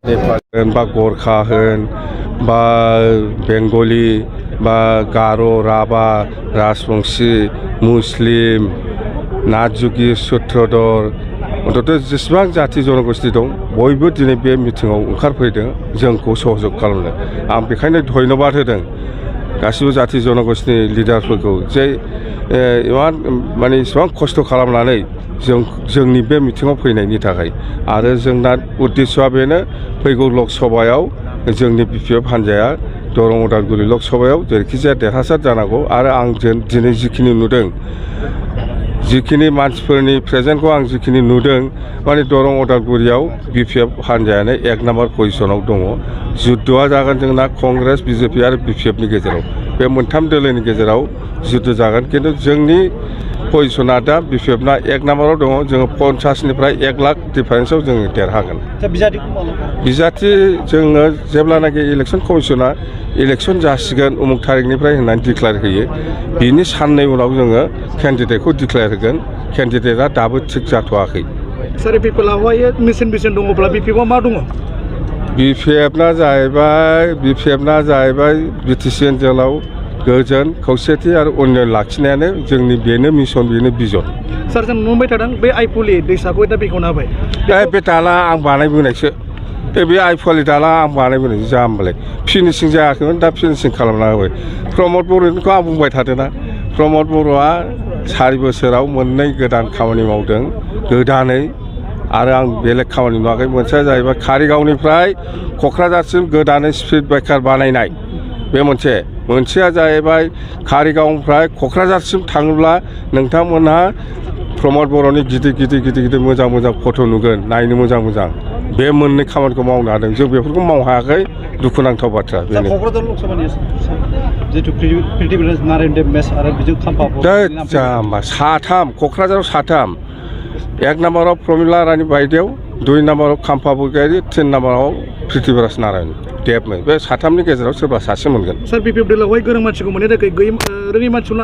नेपाल बा गरखा होन बा बेंगलि बा गार' राभा राजबंशी मुस्लिम नाथजुगि सुत्रधर अन्तत जेसेबां जाथि जनगोष्ठी दं बयबो दिनै बे मिटिङाव ओंखारफैदों जोंखौ सहयोग खालामनो आं बेखायनो धन्यबाद होदों गासिबो जाथि जनगोष्ठीनि लिडारफोरखौ जे इमान माने इसेबां खस्थ' खालामनानै जोंनि बे मिटिङाव फैनायनि थाखाय आरो जोंना उद्देश्यआ बेनो फैगौ लकसभायाव जोंनि बिपिएफ हान्जाया दरं उदालगुरि लकसभायाव जेरैखिजाया देरहासार जानांगौ आरो आं दिनै जिखिनि नुदों जिखिनि मानसिफोरनि प्रेजेन्टखौ आं जिखिनि नुदों माने दरं उदालगुरियाव बिपिएफ हान्जायानो एक नाम्बार पजिशनाव दङ जुद्धआ जागोन जोंना कंग्रेस बिजेपि आरो बिपिएफनि गेजेराव बे मोनथाम दोलोनि गेजेराव जुद्ध जागोन खिन्थु जोंनि पजिशना दा बिपिएफना एक नाम्बाराव दङ जोङो 50निफ्राय 1 लाख डिफारेन्सआव जोङो देरहागोन बिजाथि जोङो जेब्लानाखि इलेक्सन कमिसना इलेक्सन जासिगोन उमुक थारिखनिफ्राय होननानै डिक्लेयार होयो बिनि साननै उनाव जोङो केन्डिडेटखौ डिक्लेयार होगोन केन्डिडेटआ दाबो थिग जाथ'वाखै सार बिपिएफआवहाय मिशन दङब्ला बिपिएफआव मा दङ बिपिएफना जाहैबाय बिटिसि ओनसोलाव गोजोन खौसेथि आरो उन्नयन लाखिनायानो जोंनि बेनो मिशन बेनो बिजन सार जों नुबाय थादों बे आइफवालि दैसाखौ दा बेखेवना होबाय बे दाला आं बानायबोनायसो बे आइफवालि दाला आं बानायबोनायसो जाम्बालाय फिनिशिं जायाखैमोन दा फिनिशिं खालामना होबाय प्रमद बर'निखौ आं बुंबाय थादोंना प्रमद बर'आ 4 बोसोराव मोननै गोदान खामानि मावदों गोदानै आरो आं बेलेग खामानि नुवाखै मोनसेया जाहैबाय कारिगावनिफ्राय क'क्राझारसिम गोदानै स्पिड ब्रेकार बानायनाय बे मोनसेया जाहैबाय कारिगावनिफ्राय क'क्राझारसिम थाङोब्ला नोंथांमोनहा प्रमद बर'नि गिदिर मोजां फट' नुगोन नायनो मोजां बे मोननै खामानिखौ मावनो हादों जों बेफोरखौ मावनो हायाखै दुखुनांथाव बाथ्रा बेनो क'क्राझार लकसभानि जितु प्रिटिभिलेज नारायण देब मेस आरो बिजों खाम्फा जाम्बा साथाम क'क्राझाराव साथाम 1 नाम्बाराव प्रमिला रानी बायदेव 2 नाम्बाराव खाम्फा बरगयारी 3 नाम्बाराव प्रिटिभिराज नारायण देब बे साथामनि गेजेराव सोरबा सासे मोनगोन सार बिपिएफ दोलोआवहाय गोरों मानसिखौ मोननो थाखाय रोङि मानसिखौ